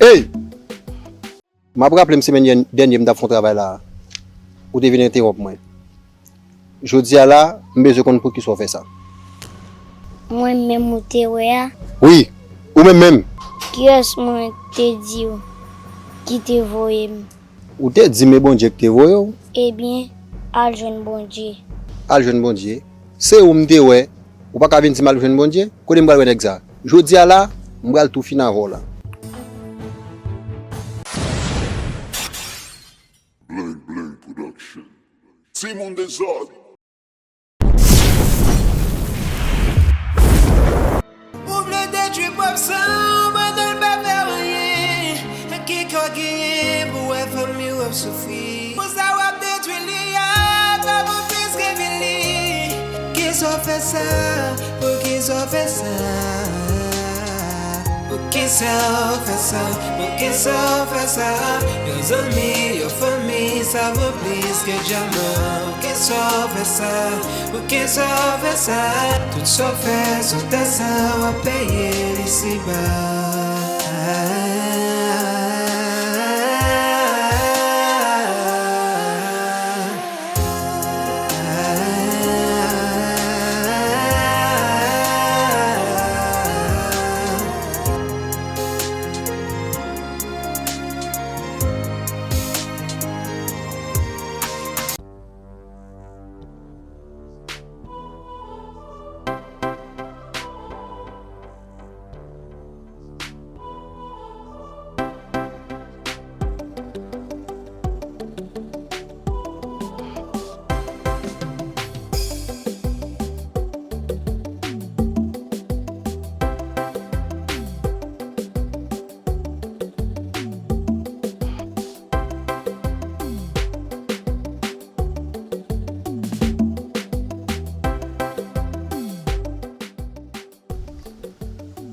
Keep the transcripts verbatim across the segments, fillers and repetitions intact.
Ey! M ap raple m semèn dèn-, dènye m t ap fè yon travay la a. Ou te vin entewonp mwen. Jodi a la, m bezwen konn poukisa w fè sa. Mwen menm ou te wè a? Wi, ou menm menm. Kiyès mwen te di w ki te voye m? Ou te di m e Bondye ki te voye w. Ebyen, al jwenn Bondye. Al jwenn Bondye? Se ou m te wè. Ou pa ka vin di m al jwenn Bondye? Kote m pral wè nèg sa? Jodi a la, m pral tou fin avè w la. Bling Bling Production. Timoun dezòd. Ou vle detwi pwòp san w pandan l pa fè w anyen. Kisa w genyen pou w wè fanmi w ap soufri? Pou sa w ap detwi li a, pa pou plis ke vin li. Poukisa w fè sa? Poukisa w fè sa? Poukisa w fè sa? Poukisa w fè sa? Yon zanmi, yon fanmi, sa vo plis ke dyaman. Poukisa w fè sa? Poukisa w fè sa? Tout sa w fè sou tè sa, w ap peye l isiba.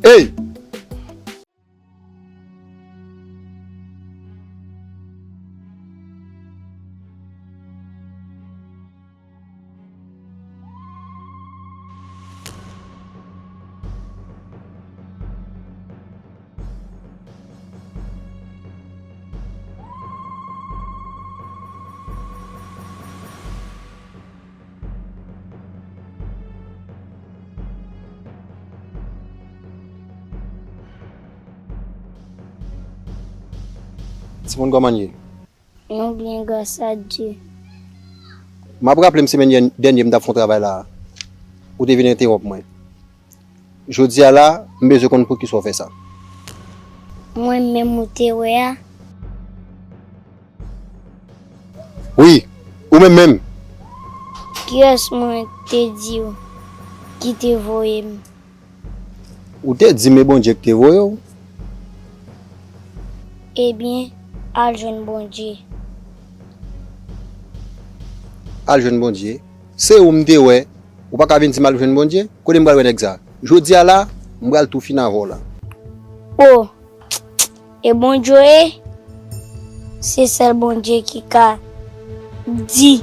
Ey! Timoun, kòman n ye? Nou byen, gras a Dye. M ap raple m semèn dèn-, dènye m t ap fè yon travay la a. Ou te vin entewonp mwen. Jodi a la, m bezwen konn poukisa w fè sa. Mwen menm ou te wè a? Wi, ou menm menm. Kiyès mwen te di w ki te voye m? Ou te di m e Bondye ki te voye w. Ebyen, al jwenn Bondye. Al jwenn Bondye? Se ou m te wè. Ou pa ka vin di m al jwenn Bondye? Kote m pral wè nèg sa? Jodi a la, m pral tou fin avè w la. O! E Bondye w ye? Se sèl Bondye ki ka di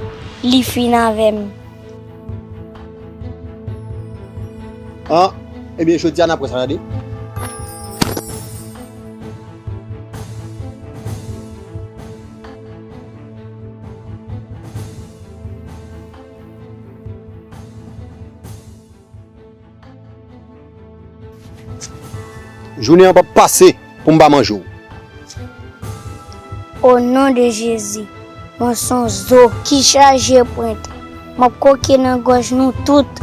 li fin avè m. An, ebyen, jodi a n ap wè sa, tande. Jounen an p ap pase pou m pa manje w. O non de Jezi, mwen se yon zo ki chaje pwent. M ap koke nan gòj nou tout.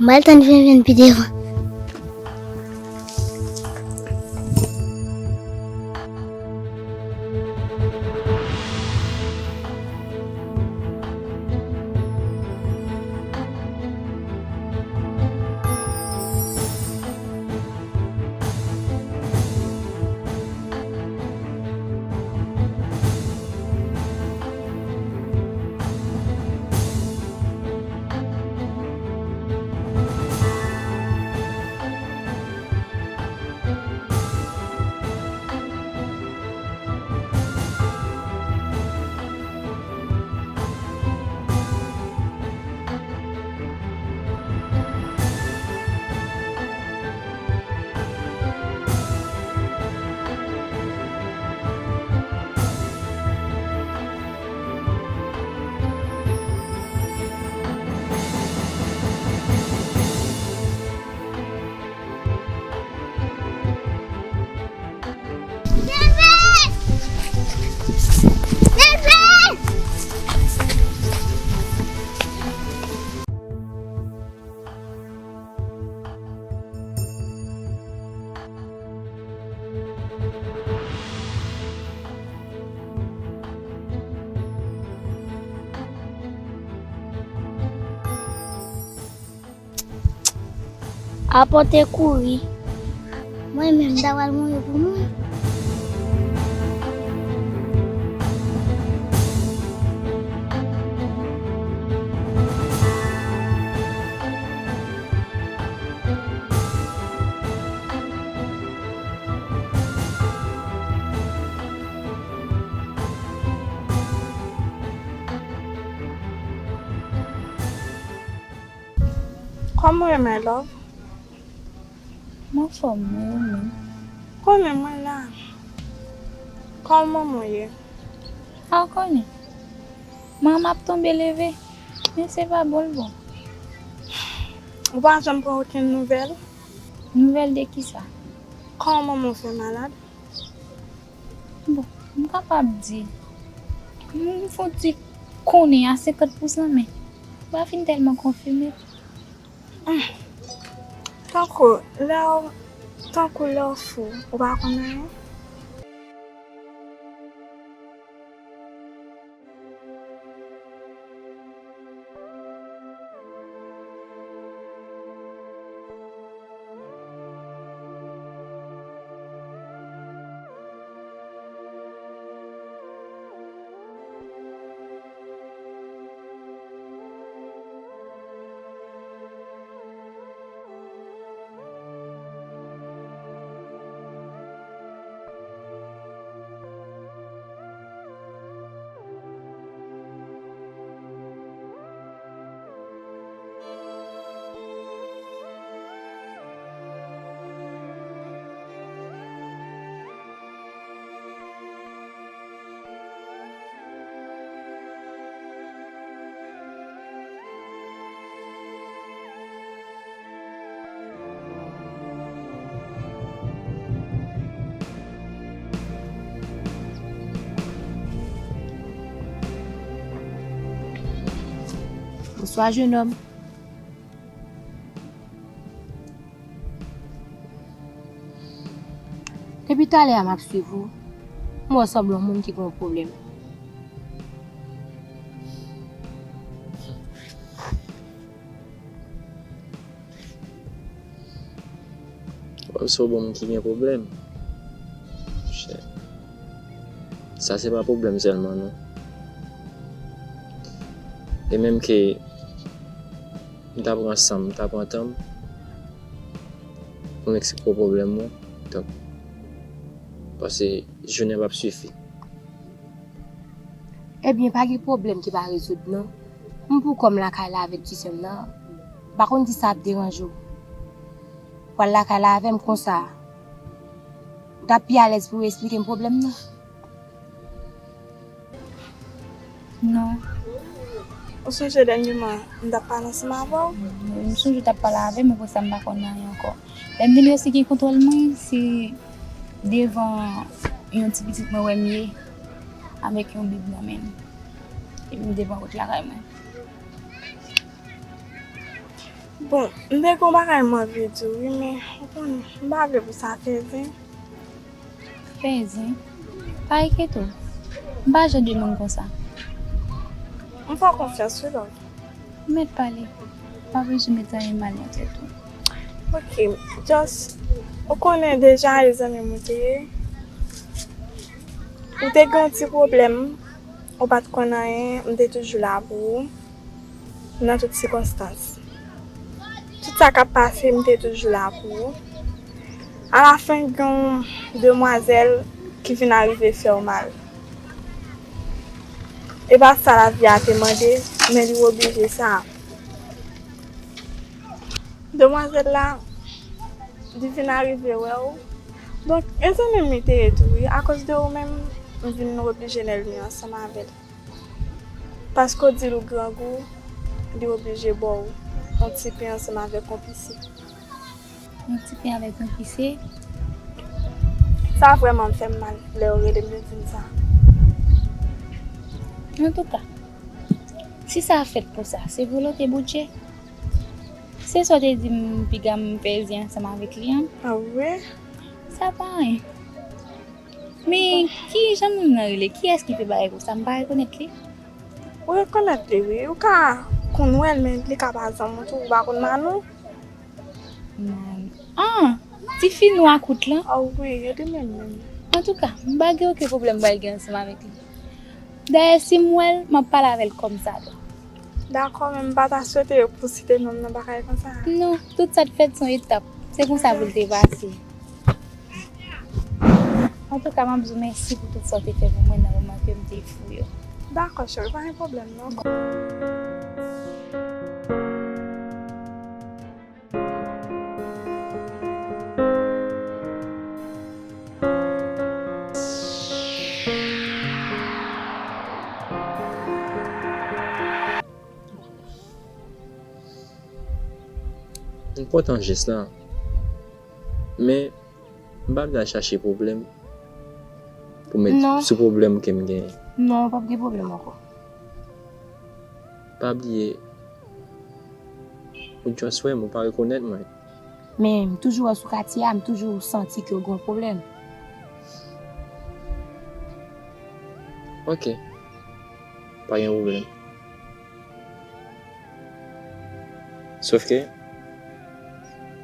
M al tann Venven pi devan. Apòte kouri. Mwen menm, m ta pral mouri pou moun. Kòman w ye, my love? M anfòm, mwen, ou menm? Konnen mwen la. Kòman manman w ye? A, ou konnen. Manman m ap tonbe leve, men se pa bon l bon. Ou pa janm pran okenn nouvèl? Nouvèl de kisa? Kòman manman w fè malad? Bon, m kapab di, m fon ti konnen a senkant pousan, men m pa fin tèlman konfime. Hum. Tankou lè w, tankou lè w fou, ou pa konn anyen? Bonswa, jenòm. Depi talè a m ap swiv ou, m wè w sanble yon moun ki gen yon pwoblèm. Wè m se yon moun ki gen pwoblèm. Monchè, sa se pa pwoblèm sèlman, non. E menm ke m ta pran san m, m ta pran tan m pou m eksplike w pwoblèm mwen. Donk, paske jounen p ap sifi. Ebyen, pa gen pwoblèm ki pa rezoud, non. M pou kò m lakay la avèk ti sè m nan. M pa konn si sa ap deranje w. Pral lakay la avè m konsa. W t ap pi alèz pou w eksplike m pwoblèm nan. Non. Ou sonje dènyèman, m t ap pale ansanm avè w? M sonje w t ap pale avè m, apre sa m pa konn anyen ankò. Lè m vin resi gen kontwòl mwen, se devan yon ti pitit mwen wè m ye, avèk yon bib nan men l. Epi m te pran wout lakay mwen. Bon, m te gen yon bagay m anvi di w, wi, men, ou konnen, m pa vle pou sa fè zen. Fè zen? Pa enkyete w. M pa jan de moun konsa. M fè w konfyans, wi, love. Ou mèt pale. Pa bezwen met anyen mal nan tèt ou. Ok, just, ou konnen deja e zanmi m ou te ye. Ou te gen yon ti pwoblèm, ou pa t konn anyen, m te toujou la pou ou, nan tout sikonstans. Tout sa k ap pase, m te toujou la pou ou. Alafen, gen yon demwazèl ki vin arive fè w mal. E pa sa lavi a te mande, men li oblije sa. Demwazèl la, li vin arive wè w. Donk, e zanmi m li te ye tou, wi. Akoz de ou menm, m vin oblije lè l vin ansanm avè l. Paske w di l ou grangou, li oblije ba w yon ti pen ansanm avèk yon pise. Yon ti pen avèk yon pise? Sa vrèman fè m mal lè yo rele m, yo di m sa. Antouka, si sa fèt pou sa, se volonte Bondye. Se sa w te di m, piga m fè zen ansanm avèk li an. A wi? Sa pa anyen. Men, ki jan moun nan rele? Kiyès ki fè bagay konsa? M pa rekonèt li. Ou rekonèt li, wi. Ou ka konn wè l, men li ka pa zanmi w tou. Ou pa konn Manou? Man. Ah! Tifi nwa kout lan? Ah wi, e li menm menm. Antouka, m pa gen okenn pwoblèm pral gen ansanm avèk li. Dayè, si m wè l, m ap pale avè l kòmsadwa. Dakò, men m pa ta swete yo pou site non m nan bagay konsa. Non, tout sa t fèt se yon etap. Se konsa pou l te pase. Antouka, m ap di w mèsi pou tout sa w te fè pou mwen nan moman ke m te fou yo. Dakò, cheri, pa gen pwoblèm non. M kontan jès la, men m pa vle al chache pwoblèm pou met Non. sou pwoblèm ke m genyen. Non, p ap gen pwoblèm ankò. Pa bliye, ou just wè m, ou pa rekonèt mwen. Men m toujou wè w sou katye a, m toujou santi ke w gen yon pwoblèm. Ok. Pa gen pwoblèm. Sòf ke,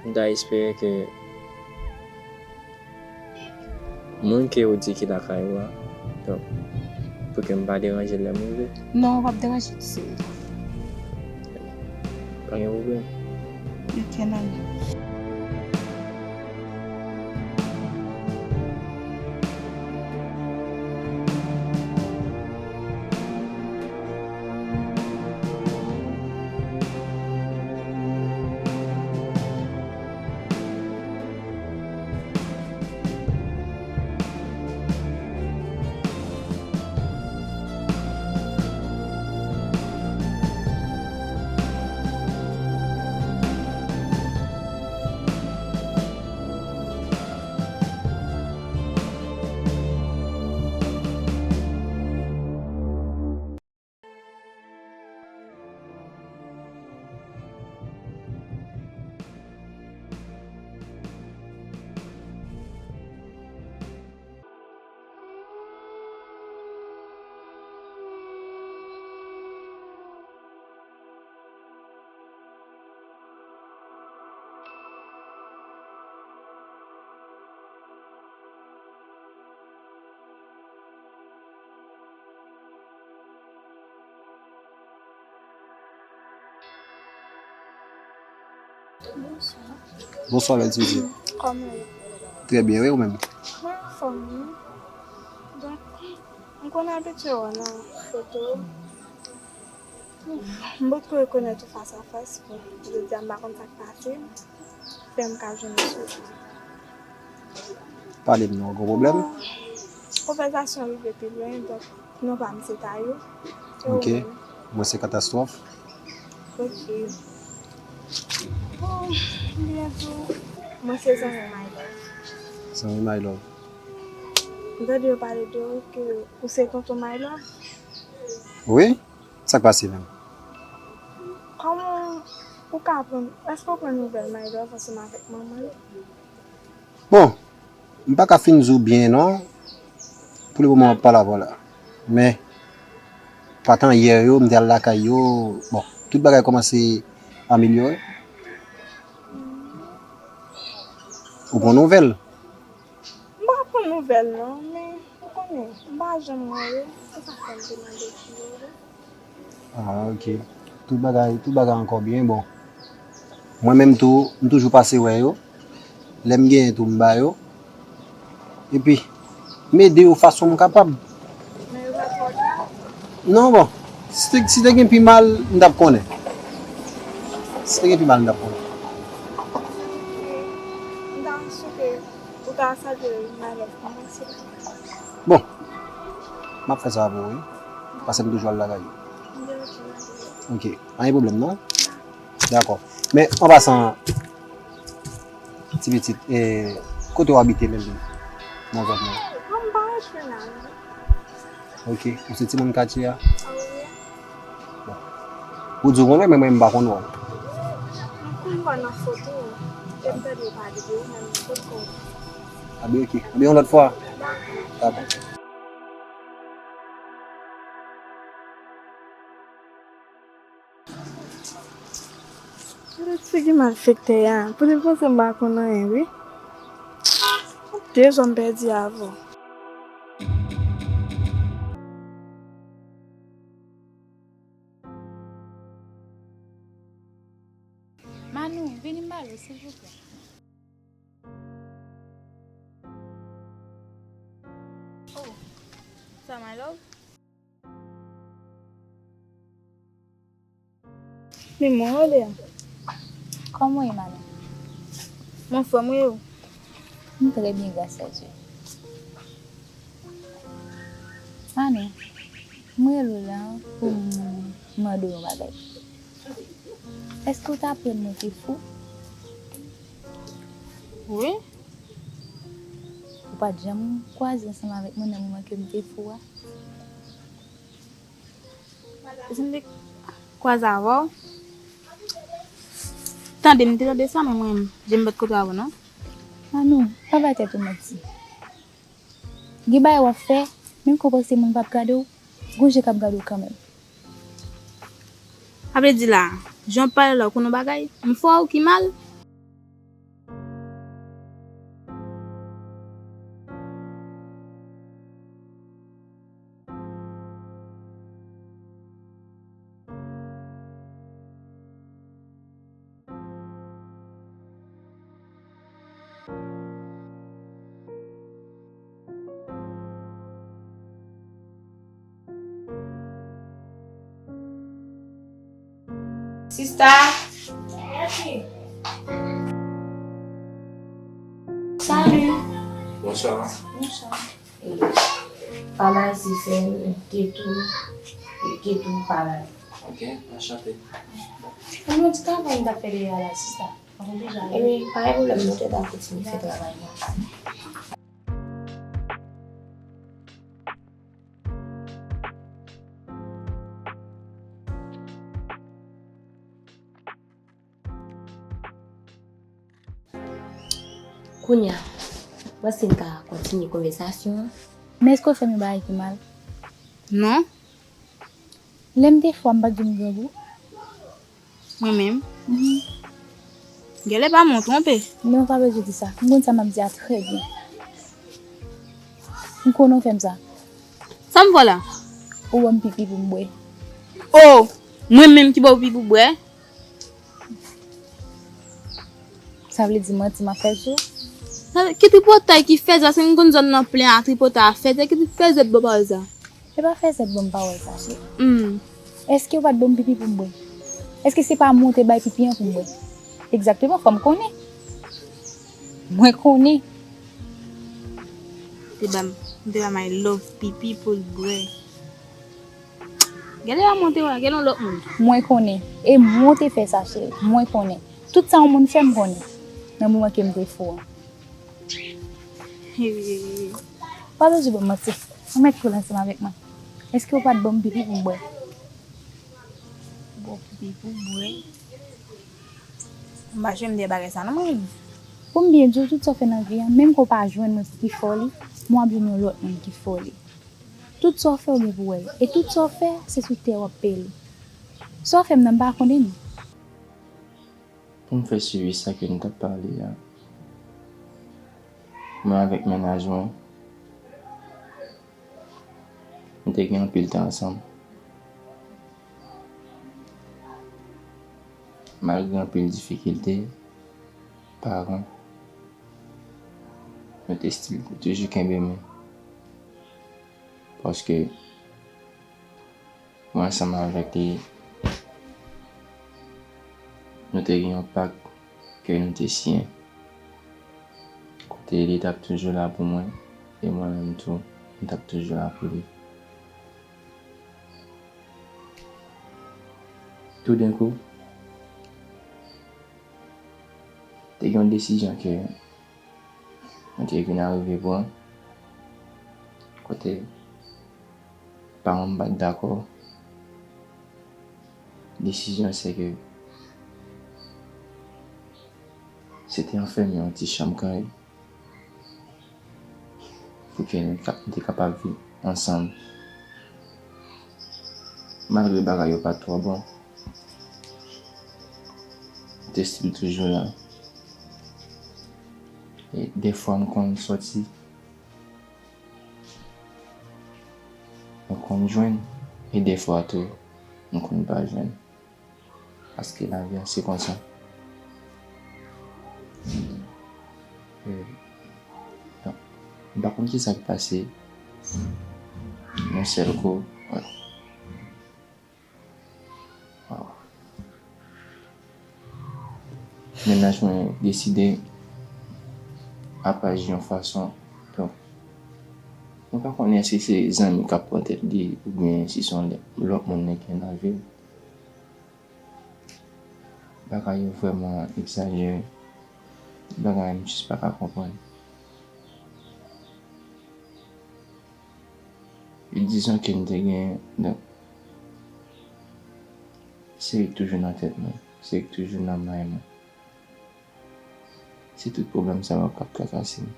m ta espere ke moun ke ou di ki lakay ou a, donk, pou ke m pa deranje l lè m rive. Non, w p ap deranje, ti seri. Pa gen pwoblèm. Ok, n ale. Bonswa. Bonswa, bèl Suzy. Kòman w ye? Trè byen, wi, ou menm? Mwen anfòm, wi. Donk, m konn abitye wè w nan foto. M potko rekonèt ou fas a fas, bon, jodi a m pa konn sa k pase m, fè m ka jwenn ou sou. Pale m non, gen pwoblèm? Bon, konvèsasyon rive pi lwen, donk, non pa m se Tayo. E ou Ok. menm? Mwen se Katastwòf. Ok. Bon, m byen tou. Mwen se zanmi My Love. Zanmi My Love. M tande yo pale de ou ke ou se tonton My Love. Wi? Sa k pase menm? Kòman ou ka pran, èske w pran nouvèl My Love ansanm avèk manman l? Bon, m pa ka fin di w byen non. Pou le moman m ap pale avè w la. Men, patan yè yo, m te al lakay yo. Bon, tout bagay kòmanse amelyore. Ou pran nouvèl? M pa pran nouvèl non, men ou konnen, m pa janm wè yo, se sa k fè m te mande pou yo wi. Ah, ok. Tout bagay, tout bagay ankò byen bon. Mwen menm tou, m toujou pase wè yo. Lè m genyen tou, m ba yo. Epi, m ede yo fason m kapab. Men yo pa twò ta? Non, bon. Si te, si te gen pi mal, m t ap konnen. Si te gen pi mal, m t ap konnen. Ok. M ta swete ou ta salye My Love pou mwen, silvouplè. Bon, m ap fè sa pou ou, wi. Paske m toujou al lakay yo. Ok, pa gen pwoblèm, non? Dakò. Men, an pasan, ti pitit, e, kote w abite menm nan zòn nan? Mwen, m pa rete la, non. Ok, ou se timoun katye a? Ah, wi. Bon. Ou di w konnen, men mwen, m pa konn wè w. M konn wè w nan foto, e m tande yo pale de ou, men m potko wè w. A ben, ok. A ben, yon lòt fwa. Dakò. Ti figi malfektè a, pou li panse m pa konn anyen, wi. Dezòm pèdi avè w. Manou, vini m pale w, silvouplè. Oh, sa, my love? Men mwen rele a. Kòman w ye, Manou? M anfòm, wi, ou? M trè byen, gras a Dye. Manou, m rele w la pou m mande w yon bagay. Èske w t aprann mwen te fou? Wi. Ou pa t janm kwaze ansanm avèk mwen nan moman ke m te fou a? Si m te kwaze avè w, tande, m te tande sa, men mwen, je m pa t kote avè w, non. Manou, pa bay tèt ou manti. Gen bagay w ap fè, menm ke w panse moun p ap gade w, gon je k ap gade w kanmenm. Sa vle di la, jan w pale la, ou konn yon bagay? M fè w ki mal? Sista. Salut. Bonsoir. Bonsoir. E, pa la isi, se Tetou, Tetou pa la. Ok, anchante. Mwen di travay m t ap fè deyò a la, sista. Mwen deja ale. Ebyen, pa gen pwoblèm, nou te ka kontinye fè travay nou. Kounye a, w panse n ka kontinye konvèsasyon an? Men èske w fè m yon bagay ki mal? Non. Lè m te fou a, m pa t di w m grangou? Mwen menm? Mhm. Genlè pa mwen w twonpe. Non, w pa bezwen di sa. M konn sa m ap di a trè byen. M konnen w fè m sa. Sa m fè w la? Ou ban m pipi pou m bwè. Oh! Mwen menm ki ba w pipi pou w bwè? Sa vle di manti m ap fè sou ou? Sa vle, ki tripotay ki fèzè, se m konn zòn nan plen a tripotay a fèzè, ki tripotay fèzè bò pawòl sa? E pa fèzè ban m pawòl sa, cheri. Hmm. Èske ou pa t ban m pipi pou m bwè? Èske se pa mwen ou te bay pipi an pou m bwè? Egzakteman, fò m konnen. Mwen konnen. Te ban m, m te ba my love pipi pou l bwè. Gade la monte wè, gade yon lòt moun. Mwen konnen. E mwen te fè sa, cheri. Mwen konnen. Tout sa yon moun fè, m konnen. Nan moman ke m te fou an. Hey. Pa bezwen ban m manti. Ou mèt koul ansanm avèk mwen. Èske ou pa t ban m pipi pou m bwè? Ba w pipi pou w bwè? M pa janm de bagay sa non, mwen. Pou m byen di w, tout sa w fè nan vi an, menm ke w pa jwenn mwen ki fè w li, mwen ap jwenn yon lòt moun ki fè w li. Tout sa w fè, ou gen pou w wè l. E tout sa w fè, se sou tè w ap peye li. Sa w fè m nan, m pa konnen non. Pou m fè swivi sa ke n t ap pale a, mwen avèk mennaj mwen, nou te gen anpil tan ansanm. Malgre anpil difikilte, paran, nou te still toujou kenbe men. Paske mwen ansanm avèk li, nou te gen yon pak ke nou te siyen. Kote li t ap toujou la pou mwen, e mwen menm tou, m t ap toujou la pou li. Toudenkou, te gen yon desizyon ke mwen te vin arive pran, kote paran m pa t dakò. Desizyon se ke se te anfèmen yon ti chanm kay pou ke nou ka-, nou te kapab viv ansanm. Malgre bagay yo pa t twò bon, nou Estil toujou la. E defwa m konn sòti, m konn jwenn, e defwa tou, m konn pa jwenn. Paske lavi a se konsa. E, donk, m pa konn kisa k pase yon sèl kou. Waw. Mennaj mwen deside ap aji yon fason. Donk, mwen pa konnen si se zanmi k ap pran tèt li oubyen si se yon lòt moun ki nan vi l. Bagay yo vrèman egzajere. Bagay m jis pa ka konprann. E dizon ke m te genyen, donk, se li k toujou nan tèt mwen, se li k toujou nan may mwen. Se tout pwoblèm sa yo k ap trakase m.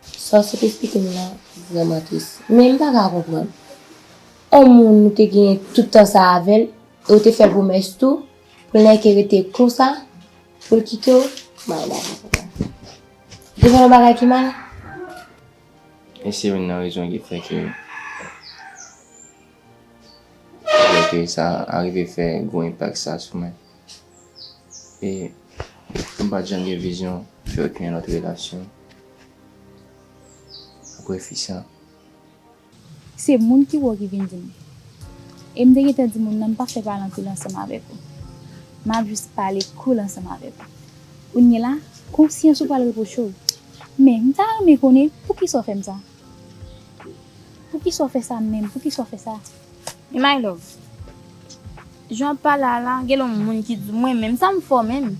Sa w sot esplike m la vrèman tris. Men m pa ka konprann. On moun ou te genyen tout tan sa avè l, e w te fè pwomès tou, pou l nèke rete konsa, pou l kite w, m pa ka konprann. Ou te fè yon bagay ki mal? E se youn nan rezon ki fè ke, fè ke sa arive fè gwo enpak sa sou mwen. E m pa t janm gen vizyon fè okenn lòt relasyon apre fi sa. Se moun ki wè w ki vin di m. E m te gentan di moun nan m p ap fè pale anpil ansanm avèk ou. M ap jis pale cool ansanm avèk ou. Kounye la, konsyans ou pral repwoche w. Men, m ta renmen konnen poukisa w fè m sa. Poukisa w fè sa menm? Poukisa w fè sa? E my love, jan w ap pale a la, gen lè yon moun ki di w, mwen menm, sa m fè w menm?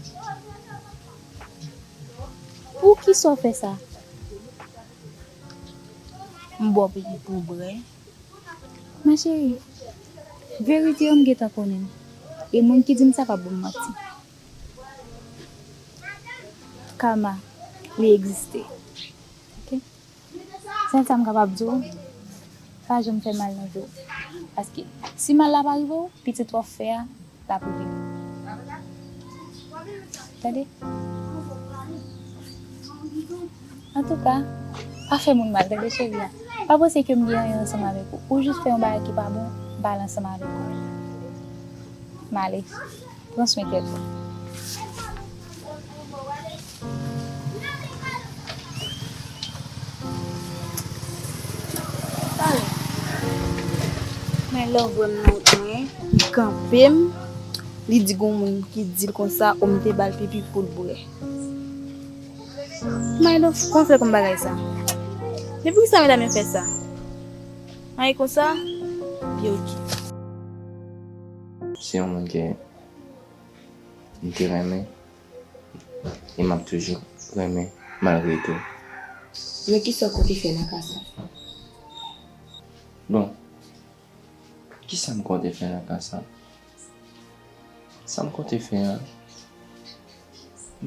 Poukisa w fè sa? M ba w pipi pou w bwè. Ma chérie, verite yo m gentan konnen l. E moun ki di m sa p ap ban m manti. Karma, li egziste. Ok? Sèl sa m kapab di w, pa janm fè mal nan vi w. Paske si mal la pa rive w, pitit w ap fè a, l ap rive l. Tande? Antouka, pa fè moun mal, tande cheri a. Pa panse ke m gen anyen ansanm avèk ou. Ou jis fè yon bagay ki pa bon, m pa al ansanm avèk ou. M ale. Pran swen tèt ou. My love wè m nan wout mwen, li kanpe m, li di gon moun ki di l konsa, ou m te ba l pipi pou l bwè. My love, kòman fè konn bagay sa? Men poukisa medam yo fè sa? Ay konsa? Byen, ok. Se yon moun ke m te renmen e m ap toujou renmen malgre tou. Men kisa w konte fè nan ka sa? Bon, kisa m konte fè nan ka sa? Sa m konte fè a,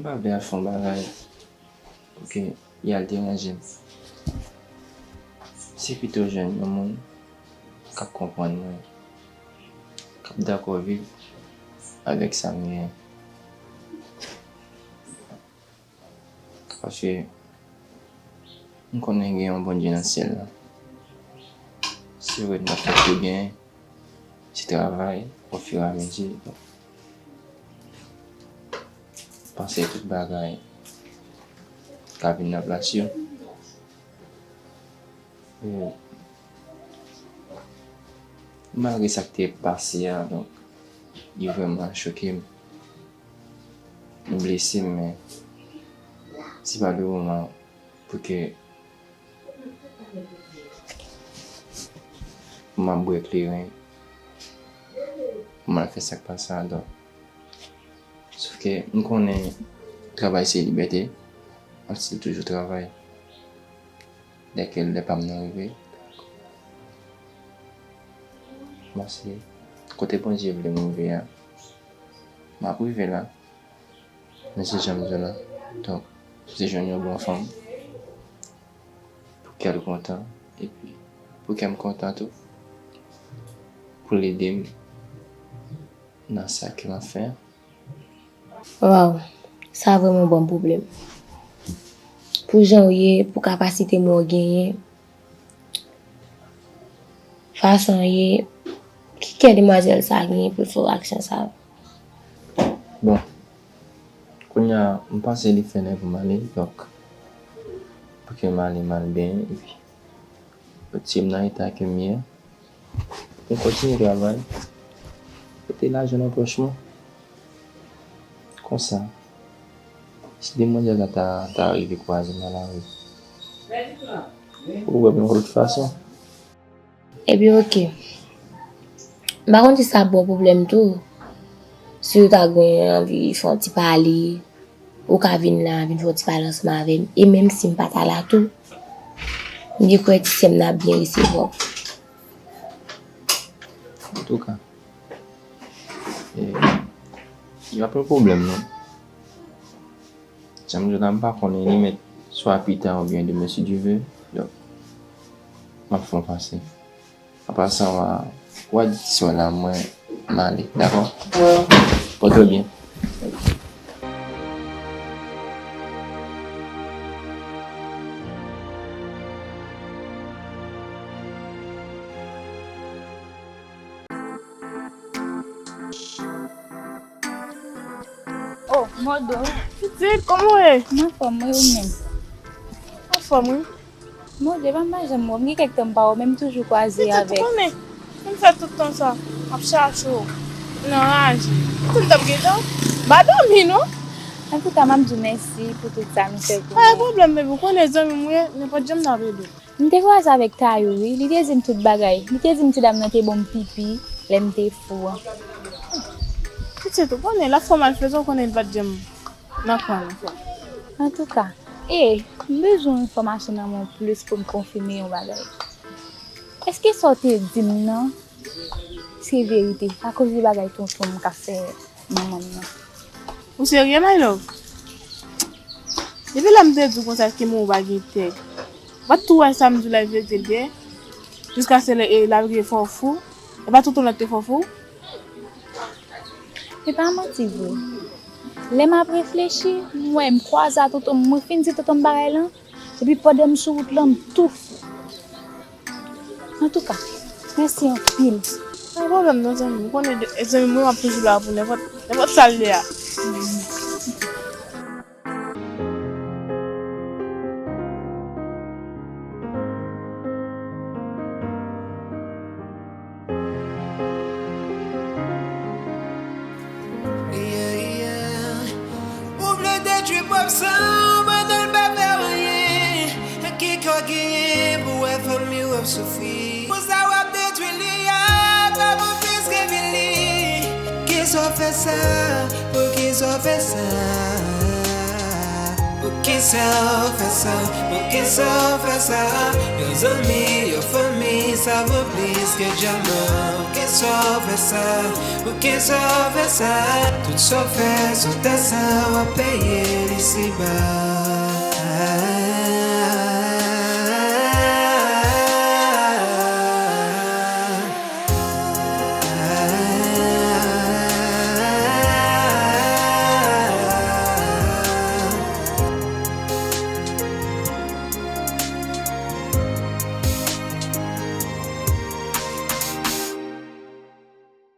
m pa vle al fè yon bagay pou ke y al deranje m. Se pito jwenn yon moun k ap konprann mwen, k ap dakò viv avèk sa m genyen. Paske m konnen gen yon Bondye nan syèl la. Se vre, n ap fè tou gen ti travay ofiramezi. Donk, panse tout bagay ka vin nan plas yo. E malgre sa k te pase a, donk, li vrèman choke m. Li blese m, men se pa le moman pou ke m ap bwè kleren, pou m al fè sa k pa sa, donk. Sòf ke m konnen travay se libète, m ap still toujou travay. Dèke lè pa m nan rive, m panse kote Bondye vle m rive a, m ap rive la. Men se jan m di w la. Donk, se jwenn yon bon fanm pou kè l kontan, epi pou kè m kontan tou, pou l ede m nan sa ke m ap fè a. Waw, sa vrèman ban m pwoblèm. Pou jan w ye, pou kapasite mwen w genyen, fason w ye, ki kè demwazèl sa genyen pou l fè w aksyon sa yo? Bon, kounye a, m panse li fè nèg m ale, donk, pou ke m ale, m al benyen, epi retire m nan eta ke m ye a. Mwen kontinye travay, mete lajan nan pòch mwen. Konsa, si demwazèl la ta, ta rive kwaze m nan lari, ou wè m yon lòt fason. Ebyen, oke. M pa konn si sa ap ba w pwoblèm tou. Si w ta gen anvi fè yon ti pale, ou ka vin la, vin fè yon ti pale ansanm avè m. E menm si m pa ta la tou, m gen kwè ti sè m nan ap byen resevwa w. Antouka, e, yo pa pran pwoblèm non. Jan m di w la, m pa konnen li mèt swa pita oubyen demen si Dye ve. Donk, m ap fè yon pase. An pasan, w a, w a di ti sè w la mwen m ale, dakò? Pòte w byen. Oh, Modo. Pitit, kòman w ye? M anfòm, wi, ou menm? Anfòm, wi. Modo, e pa m pa janm wè w, m gen kèk tan m pa wè w, men m toujou kwaze avèk. Pitit, ou konnen, m fè tout tan sa, m ap chache w. M nan raje. Pitit, m t ap gentan. M pa dòmi, non. Antouka, m ap di w mèsi pou tout sa nou fè pou mwen. Pa gen pwoblèm, baby, ou konnen zanmi m ou ye, nenpòt jan m nan ap ede w. M te kwaze avèk Tayou wi, li te di m tout bagay. Li te di m ti dam nan te ban m pipi lè m te fou an. Pitit, ou konnen, l ap fè w malfezan, ou konnen li pa t janm nan kwen l ankò. Antouka, e, m bezwen yon enfòmasyon nan men w plis pou m konfime yon bagay. Èske sa w te di m nan se verite akoz de bagay tonton m k ap fè manman m nan? Ou serye, my love? Depi lè m te di w konsa ke mwen ou pa gen tèt. Ou pa t tou wè sa m di w la e verite l te ye? Jiskaske lè e l ap rive fè w fou. E pa tonton nan te fè w fou? E pa manti vre. Lè m ap reflechi, m wè m kwaze a tonton m, mwen fin di tonton m bagay lan, epi pandan m sou wout lan, m tou fou. Antouka, mèsi anpil. Pa gen pwoblèm non, zanmi m. Ou konnen zanmi mwen, m ap toujou la pou nenpòt, nenpòt sa l ye a. Ou vle detwi pwòp san w pandan l pa fè w anyen. Ki kò w genyen pou w wè fanmi w ap soufri? Pou sa w ap detwi li a, pa pou plis ke vin li. Poukisa w fè sa? Poukisa w fè sa? Poukisa w fè sa? Poukisa w fè sa? Yon zanmi, yon fanmi, sa vo plis ke dyaman. Poukisa w fè sa? Poukisa w fè sa? Tout sa w fè sou tè sa, w ap peye l isiba.